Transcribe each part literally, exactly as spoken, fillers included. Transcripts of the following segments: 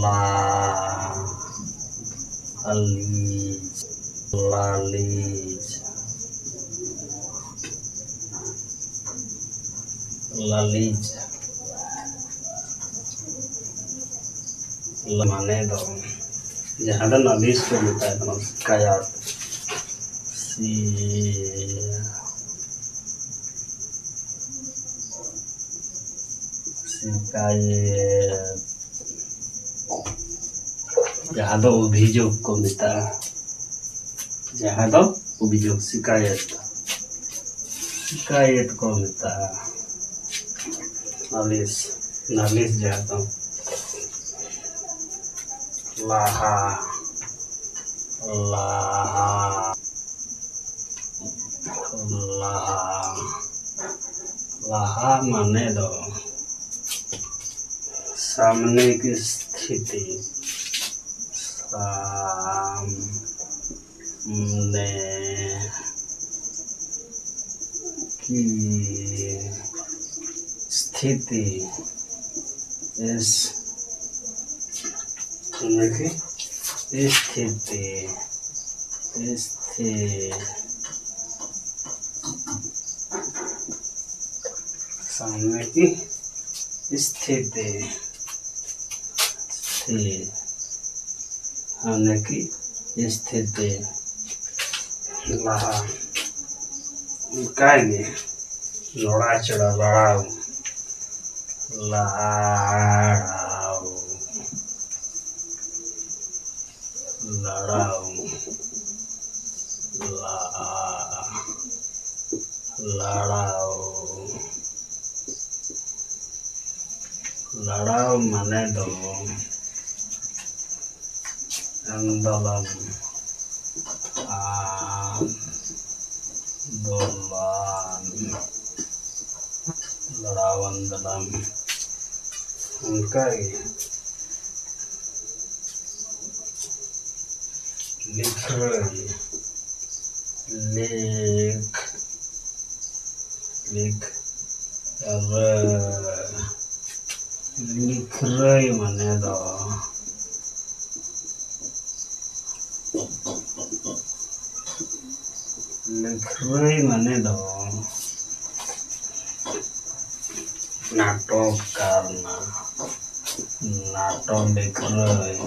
ᱞᱟ, ᱟᱹᱞᱤᱡ, ᱞᱟᱹᱞᱤᱡ, ᱞᱟᱹᱞᱤᱡ᱾ ᱢᱟᱱᱮ ᱫᱚ, ᱡᱟᱦᱟᱸ ᱫᱚ ᱱᱟᱞᱤᱥ ᱠᱚ ᱢᱮᱛᱟᱜ ᱠᱟᱱᱟ, ᱥᱤᱠᱟᱭᱟᱛ᱾ ᱥᱤ-, ᱥᱤᱠᱟᱭᱮᱛ, ᱡᱟᱦᱟᱸ ᱫᱚ ᱚᱵᱷᱤᱡᱳᱜᱽ ᱠᱚ ᱢᱮᱛᱟᱜᱼᱟ, ᱡᱟᱦᱟᱸ ᱫᱚ ᱚᱵᱷᱤᱡᱳᱜᱽ, ᱥᱤᱠᱟᱭᱮᱛ, ᱥᱤᱠᱟᱭᱮᱛ ᱠᱚ ᱢᱮᱛᱟᱜᱼᱟ᱾ ᱱᱟᱞᱤᱥ, ᱱᱟᱞᱤᱥ ᱡᱟᱦᱟᱸ ᱫᱚ ᱞᱟᱦᱟ, ᱞᱟᱦᱟ, ᱞᱟᱦᱟ, ᱞᱟᱦᱟ ᱢᱟᱱᱮ ᱫᱚ ᱥᱟᱢᱱᱮ ᱠᱤ ᱥᱛᱷᱤᱛᱤ, ᱥᱟᱢᱱᱮ ᱠᱤ ᱥᱛᱷᱤᱛᱤ, ᱤᱥ-, ᱥᱟᱢᱱᱮ ᱠᱤ ᱥᱛᱷᱤᱛᱤ, ᱥᱛᱷᱤ-, ᱥᱟᱢᱱᱮ ᱠᱤ ᱥᱛᱷᱤᱛᱤ, ᱥᱛᱷᱤ-, ᱥᱟᱢᱱᱮ ᱠᱤ ᱥᱛᱷᱤᱛᱤ, ᱞᱟᱦᱟ᱾ ᱚᱱᱠᱟ ᱜᱮ ᱞᱚᱲᱟ ᱪᱚᱲᱟ ᱞᱟᱲᱟᱣ, ᱞᱟᱲᱟᱣ᱾ ᱞᱟᱲᱟᱣ, ᱞᱟ-, ᱞᱟᱲᱟᱣ, ᱞᱟᱲᱟᱣ ᱢᱟᱱᱮ ᱫᱚ ᱟᱱᱫᱳᱞᱚᱱ, ᱟᱱᱫᱳᱞᱚᱱ᱾ ᱞᱟᱲᱟᱣᱟᱱ ᱫᱟᱞᱟᱱ᱾ ᱚᱱᱠᱟ ᱜᱮ ᱞᱤᱠᱷᱨᱟᱹᱭ, ᱞᱤᱠ, ᱞᱤᱠ, ᱨᱟᱹ, ᱞᱤᱠᱷᱨᱟᱹᱭ ᱢᱟᱱᱮ ᱫᱚ ᱞᱤᱠᱷᱨᱟᱹᱭ ᱢᱟᱱᱮ ᱫᱚ ᱱᱟᱴᱚᱠ ᱠᱟᱨᱱᱟ, ᱱᱟᱴᱚᱠ ᱞᱤᱠᱷᱨᱟᱹᱭ,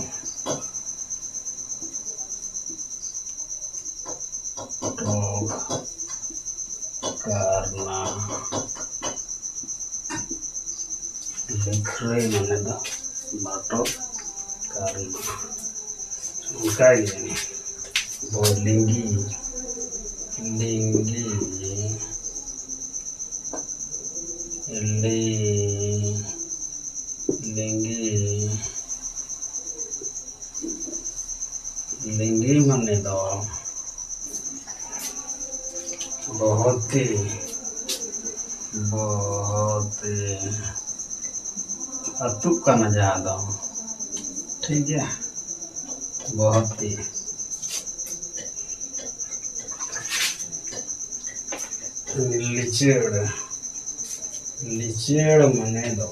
ᱱᱟᱴᱚᱠ ᱠᱟᱨᱱᱟ᱾ ᱞᱤᱠᱷᱨᱟᱹᱭ ᱢᱟᱱᱮ ᱫᱚ ᱱᱟᱴᱚᱠ ᱠᱟᱨᱱᱟ᱾ ᱚᱱᱠᱟ ᱜᱮ ᱵᱚ ᱞᱤᱸᱜᱤ, ᱞᱤᱸᱜᱤ, ᱞᱤ-, ᱞᱤᱸᱜᱤ, ᱞᱤᱸᱜᱤ ᱢᱟᱱᱮ ᱫᱚ ᱵᱚᱦᱚᱛᱤ, ᱵᱚᱦᱚᱛᱤ ᱟᱹᱛᱩᱜ ᱠᱟᱱᱟ ᱡᱟᱦᱟᱸ ᱫᱚ, ᱴᱷᱤᱠ ᱜᱮᱭᱟ, ᱵᱚᱦᱚᱛᱤ᱾ ᱞᱤᱪᱟᱹᱲ, ᱞᱤᱪᱟᱹᱲ ᱢᱟᱱᱮ ᱫᱚ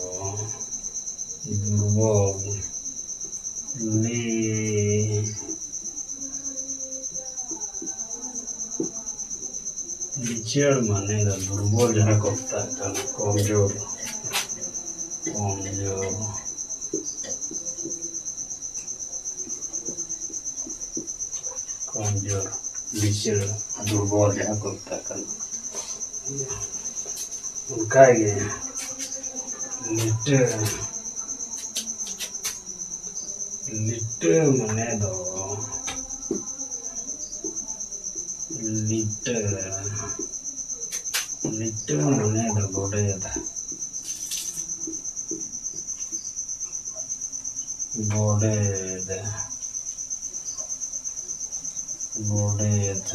ᱫᱩᱨᱵᱚᱞ, ᱞᱤ-, ᱞᱤᱪᱟᱹᱲ ᱢᱟᱱᱮ ᱫᱚ ᱫᱩᱨᱵᱚᱞ, ᱡᱟᱦᱟᱸ ᱠᱚ ᱢᱮᱛᱟᱜ ᱠᱟᱱ ᱠᱚᱢᱡᱳᱨ, ᱠᱚᱢᱡᱳᱨ, ᱠᱚᱢᱡᱳᱨ, ᱞᱤᱪᱟᱹᱲ, ᱫᱩᱨᱵᱚᱞ ᱡᱟᱦᱟᱸ ᱠᱚ ᱢᱮᱛᱟᱜ ᱠᱟᱱ᱾ ᱚᱱᱠᱟᱜᱮ ᱞᱤᱴᱟᱹ, ᱞᱤᱴᱟᱹ ᱢᱟᱱᱮ ᱫᱚ, ᱞᱤᱴᱟᱹ, ᱞᱤᱴᱟᱹ ᱢᱟᱱᱮ ᱫᱚ ᱜᱚᱰᱮᱛ, ᱜᱚᱰᱮᱛ, ᱜᱚᱰᱮᱛ,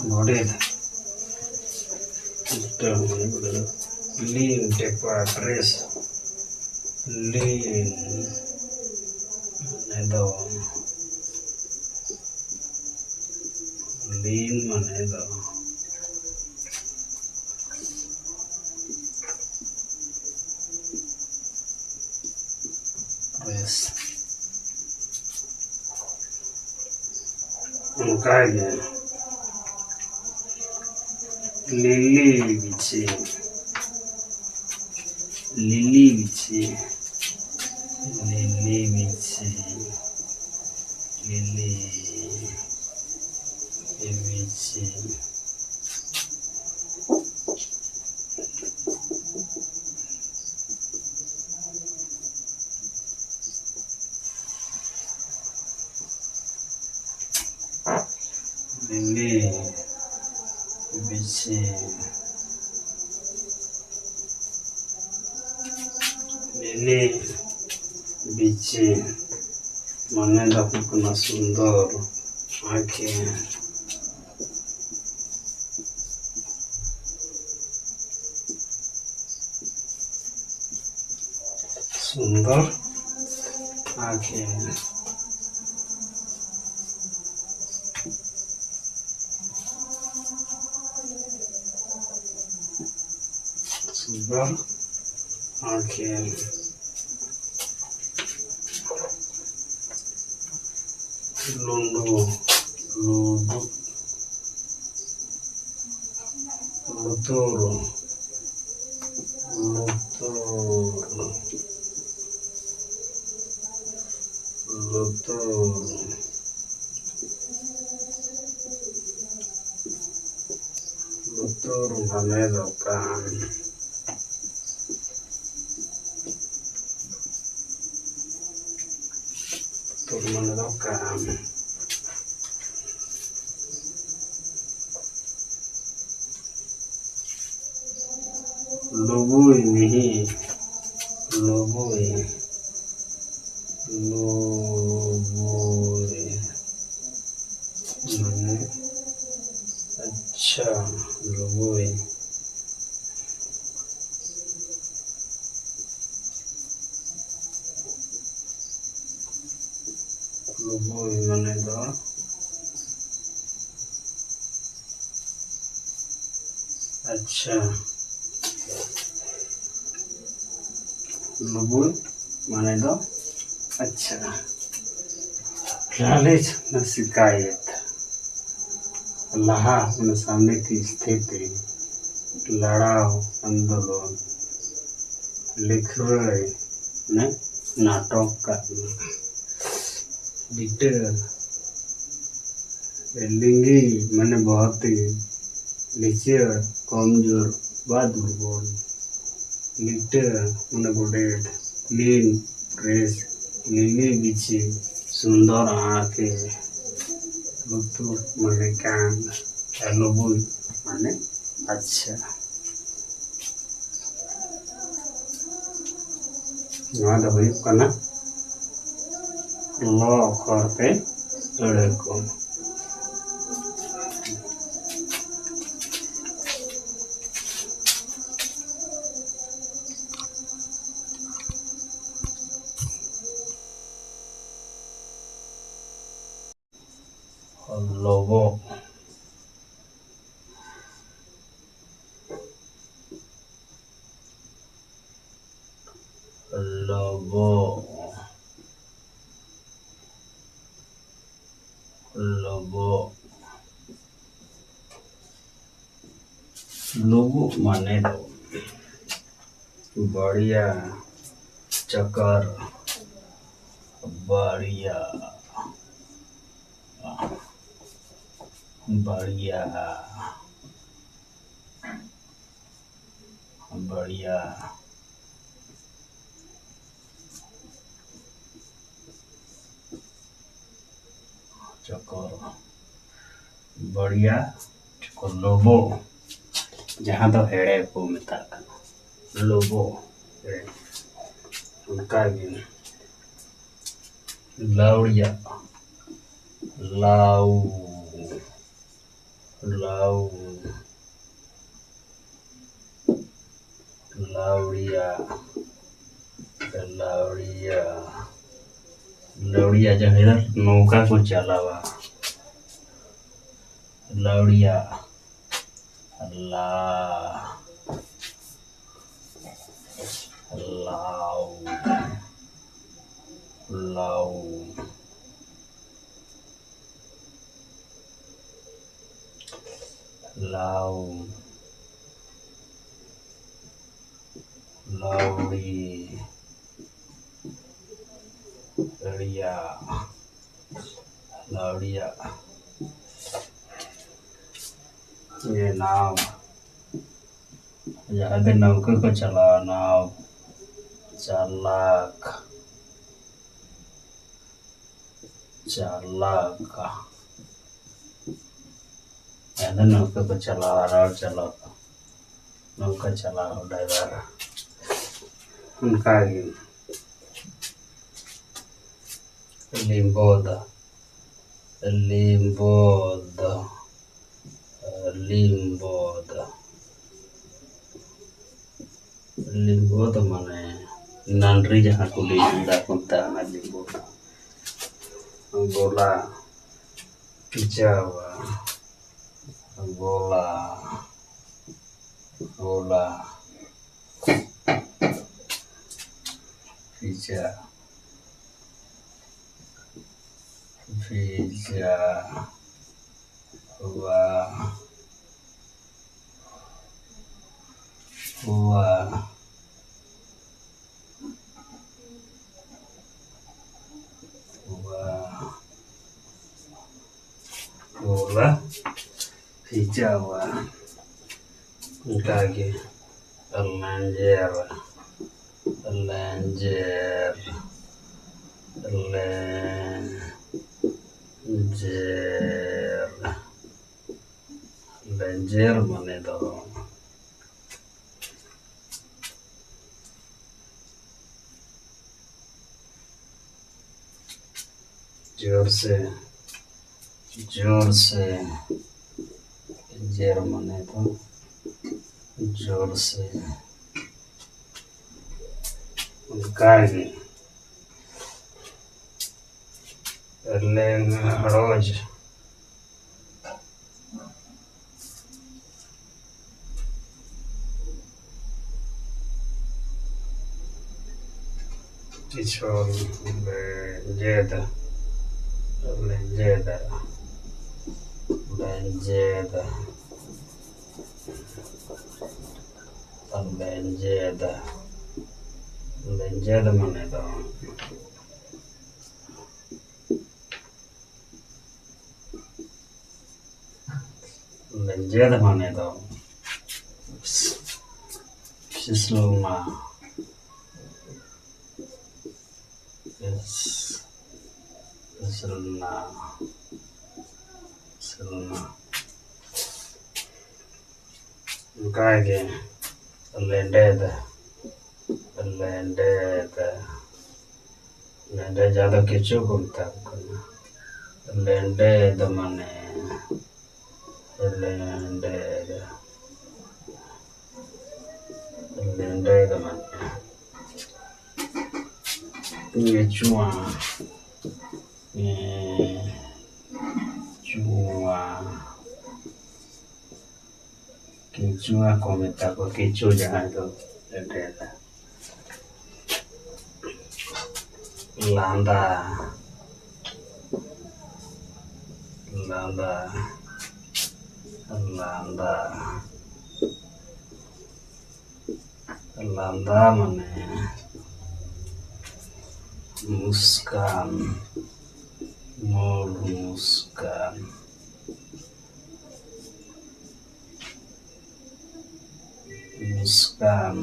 ᱜᱚᱰᱮᱛ᱾ ᱞᱤᱱ ᱴᱮᱯᱟ ᱴᱨᱮᱥ, ᱞᱤᱱ ᱢᱟᱱᱮ ᱫᱚ, ᱞᱤᱱ ᱢᱟᱱᱮ ᱫᱚ ᱵᱮᱥ, ᱚᱱᱠᱟᱜᱮ ᱞᱤᱞᱤ ᱵᱤᱪᱷᱤ, ᱞᱤᱞᱤ ᱵᱤᱪᱷᱤ, ᱞᱤᱞᱤ ᱵᱤᱪᱷᱤ, ᱞᱤᱞᱤ ᱵᱤᱪᱷᱤ᱾ ᱞᱤᱞᱤ ᱵᱤᱪᱷᱤ, ᱞᱤᱞᱤ ᱵᱤᱪᱷᱤ ᱢᱟᱱᱮ ᱫᱚ ᱦᱩᱭᱩᱜ ᱠᱟᱱᱟ ᱥᱩᱱᱫᱚᱨ ᱟᱸᱠᱷᱮ᱾ ᱥᱩᱱᱫᱚᱨ ᱟᱸᱠᱷᱮ᱾ ᱥᱩᱱᱫᱚᱨ ᱟᱸᱠᱷᱮ᱾ ᱞᱩᱸᱰᱩ, ᱞᱩᱸᱰᱩ᱾ ᱞᱩᱛᱩᱨ, ᱞᱩᱛᱩᱨ, ᱞᱩᱛᱩᱨ᱾ ᱞᱩᱛᱩᱨ ᱢᱟᱱᱮ ᱫᱚ ᱠᱟᱱ᱾ ᱞᱩᱛᱩᱨ ᱢᱟᱱᱮ ᱫᱚ ᱠᱟᱱ᱾ ᱞᱩᱵᱩᱭ ᱢᱤᱦᱤ, ᱞᱩᱵᱩᱭ, ᱞᱩᱵᱩᱭ, ᱢᱟᱱᱮ, ᱟᱪᱪᱷᱟ, ᱞᱩᱵᱩᱭ᱾ ᱞᱩᱵᱩᱭ ᱢᱟᱱᱮ ᱫᱚ, ᱟᱪᱪᱷᱟ, ᱞᱩᱵᱩᱭ ᱢᱟᱱᱮ ᱫᱚ, ᱟᱪᱪᱷᱟ, ᱞᱟᱹᱞᱤᱥ ᱥᱤᱠᱟᱭᱮᱛ᱾ ᱞᱟᱦᱟ ᱚᱱᱟ ᱥᱟᱢᱱᱮ ᱠᱤ ᱥᱛᱷᱤᱛᱤ, ᱞᱟᱲᱟᱣ ᱟᱱᱫᱳᱞᱚᱱ, ᱞᱤᱠᱷᱨᱟᱹᱭ ᱢᱟᱱᱮ ᱱᱟᱴᱚᱠ ᱠᱟᱜ ᱢᱮ᱾ ᱞᱤᱴᱟᱹ, ᱞᱤᱸᱜᱤ ᱢᱟᱱᱮ ᱵᱚᱦᱚᱛᱤ, ᱞᱤᱪᱟᱹᱲ ᱠᱚᱢᱡᱳᱨ ᱵᱟ ᱫᱩᱨᱵᱚᱞ᱾ ᱞᱤᱴᱟᱹ ᱢᱟᱱᱮ ᱜᱚᱰᱮᱛ, ᱞᱤᱱ ᱯᱨᱮᱥ, ᱞᱤᱞᱤ ᱵᱤᱪᱷᱤ ᱥᱩᱱᱫᱚᱨ ᱟᱸᱠᱷᱮ, ᱞᱩᱛᱩᱨ ᱢᱟᱱᱮ ᱠᱟᱱ, ᱟᱨ ᱞᱩᱵᱩᱭ ᱢᱟᱱᱮ ᱟᱪᱪᱷᱟ᱾ ᱱᱚᱣᱟ ᱫᱚ ᱦᱩᱭᱩᱜ ᱠᱟᱱᱟ ᱞᱚ ᱚᱠᱷᱚᱨ ᱛᱮ ᱟᱹᱲᱟᱹ ᱠᱚ᱾ ᱞᱚᱵᱚᱜ᱾ ᱞᱚᱵᱚᱜ᱾ ᱞᱚᱵᱚᱜ᱾ ᱞᱩᱵᱩᱜ ᱢᱟᱱᱮ ᱫᱚ ᱵᱟᱲᱤᱭᱟ ᱪᱟᱠᱟᱨ, ᱵᱟᱲᱤᱭᱟ, ᱵᱟᱲᱤᱭᱟ, ᱵᱟᱲᱤᱭᱟ᱾ ᱪᱚᱠᱚᱨ, ᱵᱟᱹᱲᱤᱭᱟ, ᱪᱚᱠᱚᱨ, ᱞᱚᱵᱚ, ᱡᱟᱦᱟᱸ ᱫᱚ ᱦᱮᱲᱮ ᱠᱚ ᱢᱮᱛᱟᱜ ᱠᱟᱱᱟ, ᱞᱚᱵᱚ, ᱦᱮᱲᱮ᱾ ᱚᱱᱠᱟᱜᱮ ᱞᱟᱹᱣᱲᱤᱭᱟ, ᱞᱟᱣ, ᱞᱟᱣ, ᱞᱟᱹᱣᱲᱤᱭᱟ, ᱞᱟᱹᱣᱲᱤᱭᱟ, ᱞᱟᱹᱣᱲᱤᱭᱟ ᱡᱟᱦᱮᱨ ᱱᱚᱝᱠᱟ ᱠᱚ ᱪᱟᱞᱟᱣᱟ᱾ ᱞᱟᱹᱣᱲᱤᱭᱟ, ᱞᱟ, ᱞᱟᱣ, ᱞᱟᱣ᱾ ᱞᱟᱣ, ᱞᱟᱣᱲᱤ, ᱟᱹᱲᱤᱭᱟ, ᱞᱟᱣᱲᱤᱭᱟ, ᱱᱟᱣ, ᱡᱟᱦᱟᱸ ᱫᱚ ᱱᱟᱹᱣᱠᱟᱹ ᱠᱚ ᱪᱟᱞᱟᱣᱟ, ᱱᱟᱣ, ᱪᱟᱞᱟᱠ, ᱪᱟᱞᱟᱠ᱾ ᱟᱫᱚ ᱱᱚᱝᱠᱟ ᱠᱚ ᱪᱟᱞᱟᱣᱟ, ᱨᱚᱲ ᱪᱟᱞᱟᱣ ᱠᱚ᱾ ᱱᱚᱝᱠᱟ ᱪᱟᱞᱟᱣ ᱰᱟᱭᱵᱟᱨ᱾ ᱚᱱᱠᱟᱜᱮ ᱞᱤᱢᱵᱚᱫ, ᱞᱤᱢᱵᱚᱫ, ᱞᱤᱢᱵᱚᱫ᱾ ᱞᱤᱢᱵᱚᱫ ᱢᱟᱱᱮ ᱱᱟᱱᱰᱨᱤ ᱡᱟᱦᱟᱸ ᱠᱚ ᱞᱟᱹᱭ ᱦᱚᱪᱚᱭᱮᱫᱟ ᱠᱚ ᱢᱮᱛᱟᱜ ᱠᱟᱱᱟ ᱞᱤᱢᱵᱚᱫ᱾ ᱜᱚᱞᱟ, ᱯᱤᱪᱟᱣᱟ, ᱜᱚᱞᱟ, ᱜᱚᱞᱟ, ᱯᱤᱪᱟ, ᱯᱤᱪᱟ, ᱣᱟ, ᱣᱟ, ᱣᱟ, ᱜᱚᱞᱟ, ᱯᱤᱪᱟᱣᱟ᱾ ᱚᱱᱠᱟᱜᱮ ᱞᱮᱸᱡᱮᱨ, ᱞᱮᱸᱡᱮᱨ, ᱞᱮᱸᱡᱮᱨ, ᱞᱮᱸᱡᱮᱨ ᱢᱟᱱᱮ ᱫᱚ ᱡᱳᱨ ᱥᱮ, ᱡᱳᱨ ᱥᱮ, ᱡᱮᱨ ᱢᱟᱱᱮ ᱫᱚ ᱡᱳᱨ ᱥᱮ᱾ ᱚᱱᱠᱟᱜᱮ ᱞᱮᱝᱲᱚᱡᱽ, ᱯᱤᱪᱷᱚᱞ, ᱞᱮᱸᱡᱮᱫ, ᱞᱮᱸᱡᱮᱫ, ᱞᱮᱸᱡᱮᱫ, ᱞᱮᱸᱡᱮᱫ᱾ ᱞᱮᱸᱡᱮᱫ ᱢᱟᱱᱮ ᱫᱚ, ᱞᱮᱸᱡᱮᱫ ᱢᱟᱱᱮ ᱫᱚ ᱥᱤᱥᱞᱢᱟ᱾ ᱥᱤᱥᱞᱢᱟ᱾ ᱥᱤᱥᱞᱢᱟ᱾ ᱚᱱᱠᱟᱜᱮ ᱞᱮᱸᱰᱮᱫ, ᱞᱮᱸᱰᱮᱫ, ᱞᱮᱸᱰᱮᱫ ᱡᱟᱦᱟᱸ ᱫᱚ ᱠᱤᱪᱩ ᱠᱚ ᱢᱮᱛᱟ ᱠᱚ ᱠᱟᱱᱟ᱾ ᱞᱮᱸᱰᱮᱫ ᱢᱟᱱᱮ, ᱞᱮᱸᱰᱮᱫ, ᱞᱮᱸᱰᱮᱫ ᱢᱟᱱᱮ ᱠᱤᱪᱩᱣᱟᱹ, ᱠᱤᱪᱩᱣᱟᱹ᱾ ᱠᱤᱪᱩᱣᱟᱹ ᱠᱚ ᱢᱮᱛᱟ ᱠᱚᱣᱟ, ᱠᱤᱪᱩ ᱡᱟᱦᱟᱸᱭ ᱫᱚ ᱮᱴᱮᱫᱟ᱾ ᱞᱟᱸᱫᱟ, ᱞᱟᱸᱫᱟ, ᱞᱟᱸᱫᱟ, ᱞᱟᱸᱫᱟ ᱢᱟᱱᱮ ᱢᱩᱥᱠᱟᱱ, ᱢᱩᱞ ᱢᱩᱥᱠᱟᱱ᱾ ᱢᱩᱥᱠᱟᱱ,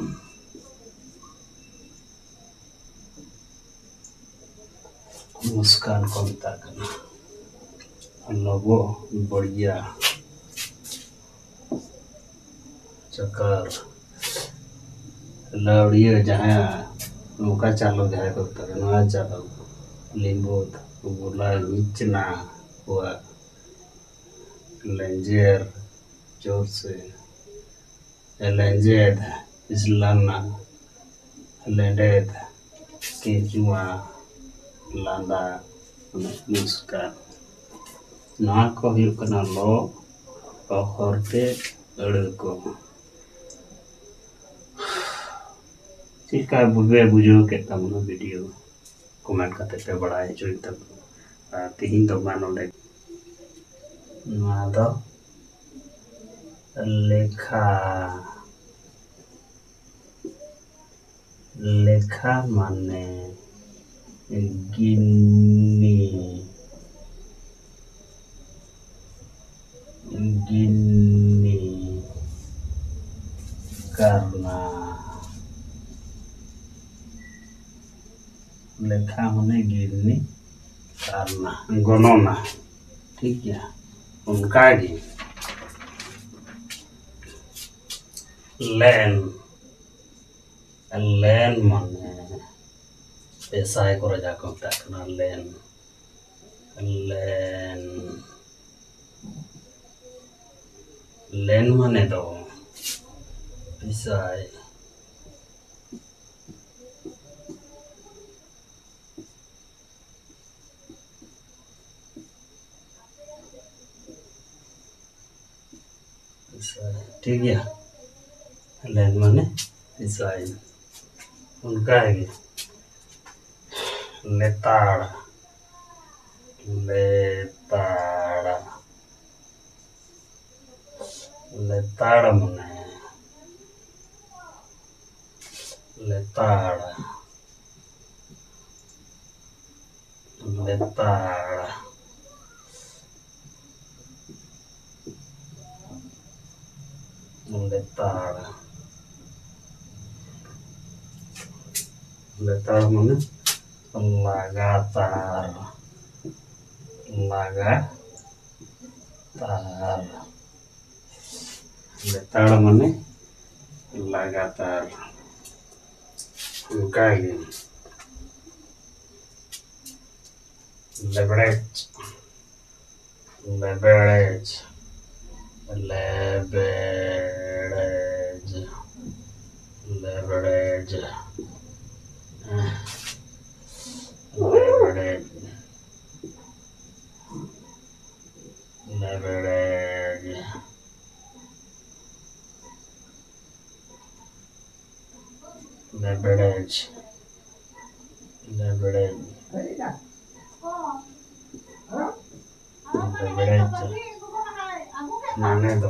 ᱢᱩᱥᱠᱟᱱ ᱠᱚ ᱢᱮᱛᱟᱜ ᱠᱟᱱᱟ᱾ ᱞᱚᱵᱚ ᱵᱟᱹᱲᱤᱭᱟ, ᱪᱟᱠᱟᱨ, ᱞᱟᱹᱣᱲᱤᱭᱟᱹ ᱡᱟᱦᱟᱸᱭᱟᱜ, ᱱᱚᱝᱠᱟ ᱪᱟᱸᱫᱚ ᱡᱟᱦᱟᱸᱭ ᱠᱚ ᱢᱮᱛᱟᱜ ᱠᱟᱱᱟ, ᱱᱚᱣᱟ ᱪᱟᱸᱫᱚ, ᱞᱤᱸᱵᱩᱫ, ᱵᱩᱞᱟᱹᱭ, ᱢᱤᱪᱱᱟ ᱠᱚᱣᱟᱜ ᱞᱮᱸᱡᱮᱨ ᱡᱳᱨ ᱥᱮ ᱞᱮᱸᱡᱮᱫ, ᱤᱥᱞᱟᱱᱟ, ᱞᱮᱸᱰᱮᱫ, ᱠᱤᱪᱩᱣᱟᱹ, ᱞᱟᱸᱫᱟ, ᱢᱩᱥᱠᱟᱱ᱾ ᱱᱚᱣᱟ ᱠᱚ ᱦᱩᱭᱩᱜ ᱠᱟᱱᱟ ᱞᱚ ᱚᱠᱷᱚᱨ ᱛᱮ ᱟᱹᱲᱟᱹ ᱠᱚ᱾ ᱪᱮᱫ ᱞᱮᱠᱟ ᱵᱩᱡᱷᱟᱹᱣ, ᱵᱩᱡᱷᱟᱹᱣ ᱠᱮᱫ ᱛᱟᱵᱚᱱᱟ ᱵᱷᱤᱰᱤᱭᱳ? ᱠᱚᱢᱮᱱᱴ ᱠᱟᱛᱮ ᱯᱮ ᱵᱟᱲᱟᱭ ᱦᱚᱪᱚᱭ ᱛᱟᱵᱚᱱᱟ᱾ ᱟᱨ ᱛᱤᱦᱤᱧ ᱫᱚ ᱢᱟ ᱱᱚᱰᱮ᱾ ᱱᱚᱣᱟ ᱫᱚ ᱞᱮᱠᱷᱟ, ᱞᱮᱠᱷᱟ ᱢᱟᱱᱮ ᱜᱤᱱᱱᱤ, ᱜᱤᱱᱱᱤ ᱠᱟᱨᱱᱟ᱾ ᱞᱮᱠᱷᱟ ᱢᱟᱱᱮ ᱜᱤᱱᱱᱤ ᱠᱟᱨᱱᱟ, ᱜᱚᱱᱚᱱᱟ᱾ ᱴᱷᱤᱠ ᱜᱮᱭᱟ, ᱚᱱᱠᱟᱜᱮ ᱞᱮᱱ, ᱞᱮᱱ ᱢᱟᱱᱮ ᱯᱮᱥᱟᱭ ᱠᱚᱨᱮ ᱡᱟᱦᱟᱸ ᱠᱚ ᱢᱮᱛᱟᱜ ᱠᱟᱱᱟ ᱞᱮᱱ, ᱞᱮᱱ, ᱞᱮᱱ ᱢᱟᱱᱮ ᱫᱚ ᱯᱮᱥᱟᱭ᱾ ᱴᱷᱤᱠ ᱜᱮᱭᱟ, ᱞᱮᱱ ᱢᱟᱱᱮ ᱯᱮᱥᱟᱭ᱾ ᱚᱱᱠᱟ ᱜᱮ ᱞᱮᱛᱟᱲ, ᱞᱮᱛᱟᱲ, ᱞᱮᱛᱟᱲ ᱢᱟᱱᱮ ᱞᱮᱛᱟᱲ, ᱞᱮᱛᱟᱲ, ᱞᱮᱛᱟᱲ, ᱞᱮᱛᱟᱲ ᱢᱟᱱᱮ ᱞᱟᱜᱟᱛᱟᱨ, ᱞᱟᱜᱟᱛᱟᱨ᱾ ᱞᱮᱛᱟᱲ ᱢᱟᱱᱮ ᱞᱟᱜᱟᱛᱟᱨ᱾ ᱚᱱᱠᱟᱜᱮ ᱞᱮᱵᱲᱮᱡ, ᱞᱮᱵᱲᱮᱡ, ᱞᱮᱵᱲᱮᱡ, ᱞᱮᱵᱲᱮᱡ, ᱞᱮᱵᱲᱮᱡ, ᱞᱮᱵᱲᱮᱡ᱾ ᱞᱮᱵᱲᱮᱡ, ᱞᱮᱵᱲᱮᱡ, ᱞᱮᱵᱲᱮᱡ ᱢᱟᱱᱮ ᱫᱚ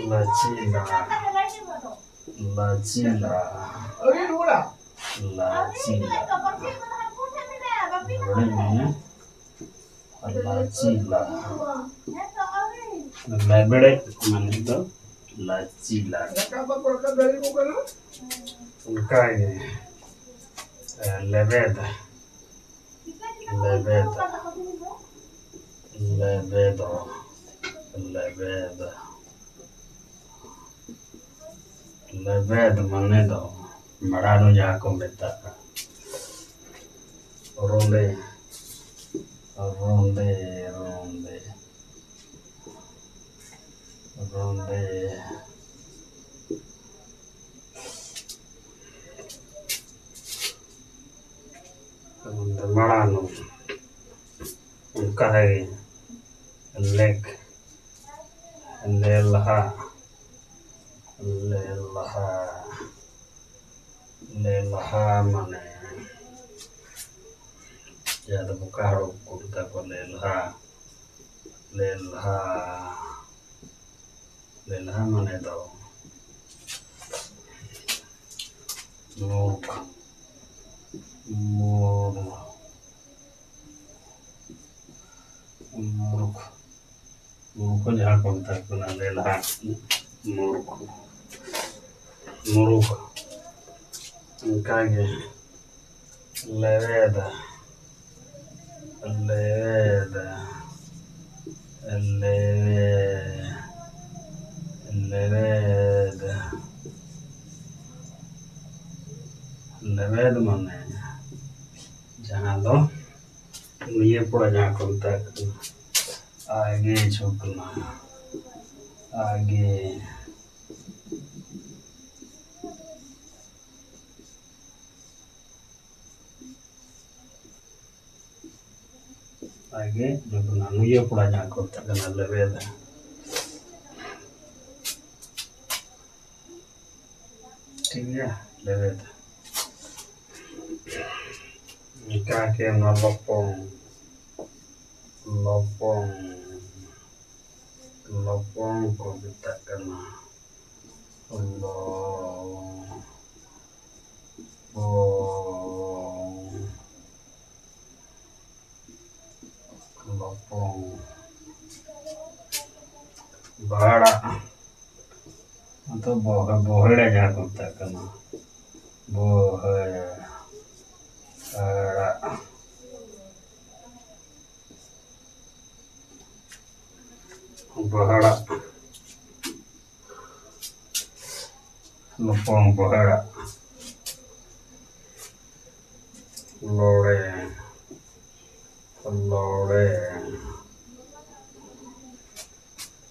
ᱞᱟᱹᱪᱤ ᱫᱟᱲᱟ᱾ ᱞᱟᱪᱤᱞᱟ᱾ ᱞᱟᱪᱤᱞᱟ᱾ ᱞᱟᱪᱤᱞᱟ᱾ ᱞᱮᱵᱲᱮᱡ ᱢᱟᱱᱮ ᱫᱚ ᱞᱟᱪᱤᱞᱟ᱾ ᱚᱱᱠᱟᱜᱮ, ᱮ, ᱞᱮᱵᱮᱫ᱾ ᱞᱮᱵᱮᱫ᱾ ᱞᱮᱵᱮᱫᱚ᱾ ᱞᱮᱵᱮᱫ᱾ ᱞᱮᱵᱮᱫ ᱢᱟᱱᱮ ᱫᱚ ᱢᱟᱲᱟᱝ ᱨᱮ ᱡᱟᱦᱟᱸ ᱠᱚ ᱢᱮᱛᱟᱜᱼᱟ ᱨᱩᱸᱰᱮ, ᱨᱩᱸᱰᱮ, ᱨᱩᱸᱰᱮ, ᱨᱩᱸᱰᱮ᱾ ᱢᱟᱲᱟᱝ ᱚᱱᱠᱟ ᱜᱮ ᱞᱮᱠ, ᱞᱮᱞᱦᱟ, ᱞᱮᱞᱦᱟ, ᱞᱮᱞᱦᱟ ᱢᱟᱱᱮ ᱡᱟᱦᱟᱸ ᱫᱚ ᱵᱚᱠᱟ ᱦᱚᱲ ᱠᱚ ᱢᱮᱛᱟ ᱠᱚᱣᱟ ᱞᱮᱞᱦᱟ, ᱞᱮᱞᱦᱟ, ᱞᱮᱞᱦᱟ ᱢᱟᱱᱮ ᱫᱚ ᱢᱩᱨᱠᱷ, ᱢᱩᱨ-, ᱢᱩᱨᱠᱷ, ᱢᱩᱨᱠᱷ ᱡᱟᱦᱟᱸ ᱠᱚ ᱢᱮᱛᱟ ᱠᱚ ᱠᱟᱱᱟ ᱞᱮᱞᱦᱟ, ᱢᱩᱨᱠᱷ, ᱢᱩᱨᱩᱠᱷ᱾ ᱚᱱᱠᱟᱜᱮ ᱞᱮᱣᱮᱫ, ᱞᱮᱣᱮᱫ, ᱞᱮᱣᱮᱫ, ᱞᱮᱣᱮᱫ, ᱞᱮᱣᱮᱫ ᱢᱟᱱᱮ ᱡᱟᱦᱟᱸ ᱫᱚ ᱱᱤᱭᱟᱹ ᱯᱚᱨᱮ ᱡᱟᱦᱟᱸ ᱠᱚ ᱢᱮᱛᱟᱜ ᱠᱟᱱᱟ ᱟᱜᱮ ᱡᱷᱩᱠᱱᱟ, ᱟᱜᱮ᱾ ᱟᱜᱮ ᱡᱷᱩᱠᱱᱟ, ᱱᱤᱭᱟᱹ ᱯᱚᱨᱮ ᱡᱟᱦᱟᱸ ᱠᱚ ᱢᱮᱛᱟᱜ ᱠᱟᱱᱟ ᱞᱮᱵᱮᱫ᱾ ᱴᱷᱤᱠ ᱜᱮᱭᱟ, ᱞᱮᱵᱮᱫ᱾ ᱚᱱᱠᱟ ᱜᱮ ᱚᱱᱟ ᱞᱚᱯᱚᱝ, ᱞᱚᱯᱚᱝ, ᱞᱚᱯᱚᱝ ᱠᱚ ᱢᱮᱛᱟᱜ ᱠᱟᱱᱟ᱾ ᱞᱚ, ᱵᱚ, ᱞᱚᱯᱚᱝ, ᱵᱟᱲᱟᱜ᱾ ᱟᱫᱚ ᱵᱚᱦᱮ-, ᱵᱚᱦᱮᱲᱟ ᱡᱟᱦᱟᱸ ᱠᱚ ᱢᱮᱛᱟᱜ ᱠᱟᱱᱟ, ᱵᱚᱦᱮᱲᱟ᱾ ᱵᱚᱦᱮᱲᱟ᱾ ᱞᱚᱯᱚᱝ ᱵᱚᱦᱮᱲᱟ᱾ ᱞᱚᱲᱮ, ᱞᱚᱲᱮ,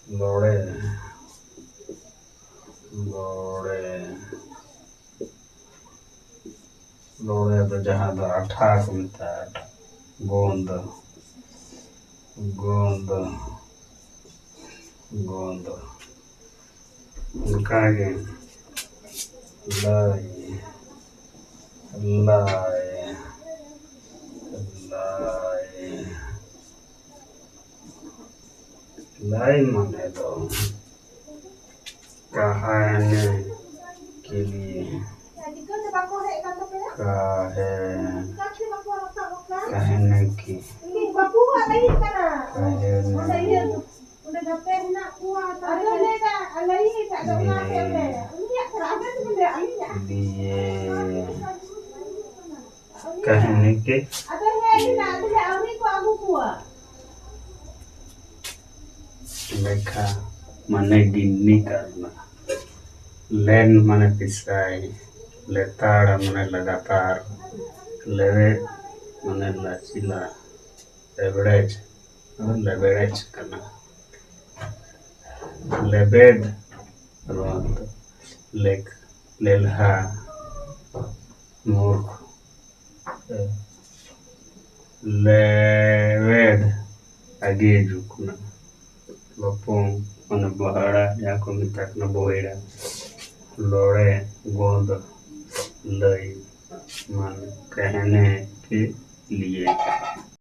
ᱞᱚᱲᱮ, ᱞᱚᱲᱮ᱾ ᱞᱚᱲᱮ ᱫᱚ ᱡᱟᱦᱟᱸ ᱫᱚ ᱟᱴᱷᱟ ᱠᱚ ᱢᱮᱛᱟᱜᱼᱟ, ᱟᱴᱷᱟ᱾ ᱜᱳᱸᱫ, ᱜᱳᱸᱫ, ᱜᱳᱸᱫ᱾ ᱚᱱᱠᱟᱜᱮ ᱞᱟᱹᱭ, ᱞᱟᱭ, ᱞᱟᱭ᱾ ᱞᱟᱹᱭ ᱢᱟᱱᱮ ᱫᱚ ᱠᱟᱦᱟᱱᱮ ᱠᱮ ᱞᱤᱭᱮ᱾ ᱠᱟᱦᱮ-, ᱠᱟᱦᱮᱱᱮ ᱠᱮ-, ᱠᱟᱦᱮᱱᱮ ᱚᱸᱰᱮ ᱜᱟᱛᱮ ᱦᱮᱱᱟᱜ ᱠᱚᱣᱟ, ᱛᱟᱦᱞᱮ ᱟᱫᱚ ᱞᱟᱹᱭᱫᱟ, ᱞᱟᱹᱭ ᱠᱟᱜ ᱫᱚ ᱚᱱᱟ ᱛᱮ ᱚᱸᱰᱮ, ᱩᱱᱤᱭᱟᱜ ᱠᱟᱱᱟ, ᱟᱵᱮᱱ ᱫᱚᱵᱮᱱ ᱞᱟᱹᱭᱟ, ᱟᱹᱞᱤᱧᱟᱜ᱾ ᱫᱤᱭᱮ ᱠᱟᱹᱦᱱᱤ ᱠᱮ ᱟᱫᱚ ᱦᱮᱸ, ᱟᱹᱞᱤᱧᱟᱜ, ᱟᱹᱞᱤᱧᱟᱜ, ᱟᱹᱣᱨᱤ ᱠᱚ ᱟᱹᱜᱩ ᱠᱚᱣᱟ᱾ ᱞᱮᱠᱷᱟ ᱢᱟᱱᱮ ᱜᱤᱱᱱᱤ ᱠᱟᱨᱱᱟ᱾ ᱞᱮᱱ ᱢᱟᱱᱮ ᱯᱤᱥᱟᱭ᱾ ᱞᱮᱛᱟᱲ ᱢᱟᱱᱮ ᱞᱟᱜᱟᱛᱟᱨ᱾ ᱞᱮᱣᱮᱫ ᱢᱟᱱᱮ ᱞᱟᱪᱤᱞᱟ᱾ ᱞᱮᱵᱲᱮᱡ, ᱞᱮᱵᱲᱮᱡ ᱠᱟᱱᱟ᱾ ᱞᱮᱵᱮᱫ, ᱨᱚᱲ, ᱞᱮᱠ, ᱞᱮᱞᱦᱟ, ᱢᱩᱨᱠᱷ, ᱞᱮᱣᱮᱫ, ᱟᱜᱮ ᱦᱤᱡᱩᱜ ᱠᱟᱱᱟ᱾ ᱞᱚᱯᱚᱝ, ᱢᱟᱱᱮ ᱵᱚᱦᱮᱲᱟ, ᱡᱟᱦᱟᱸ ᱠᱚ ᱢᱮᱛᱟᱜ ᱠᱟᱱᱟ ᱵᱚᱦᱮᱲᱟ᱾ ᱞᱚᱲᱮ, ᱜᱚᱸᱫ, ᱞᱟᱹᱭ, ᱢᱟᱱᱮ ᱠᱟᱹᱦᱱᱤ ᱠᱮ ᱞᱤᱭᱮ᱾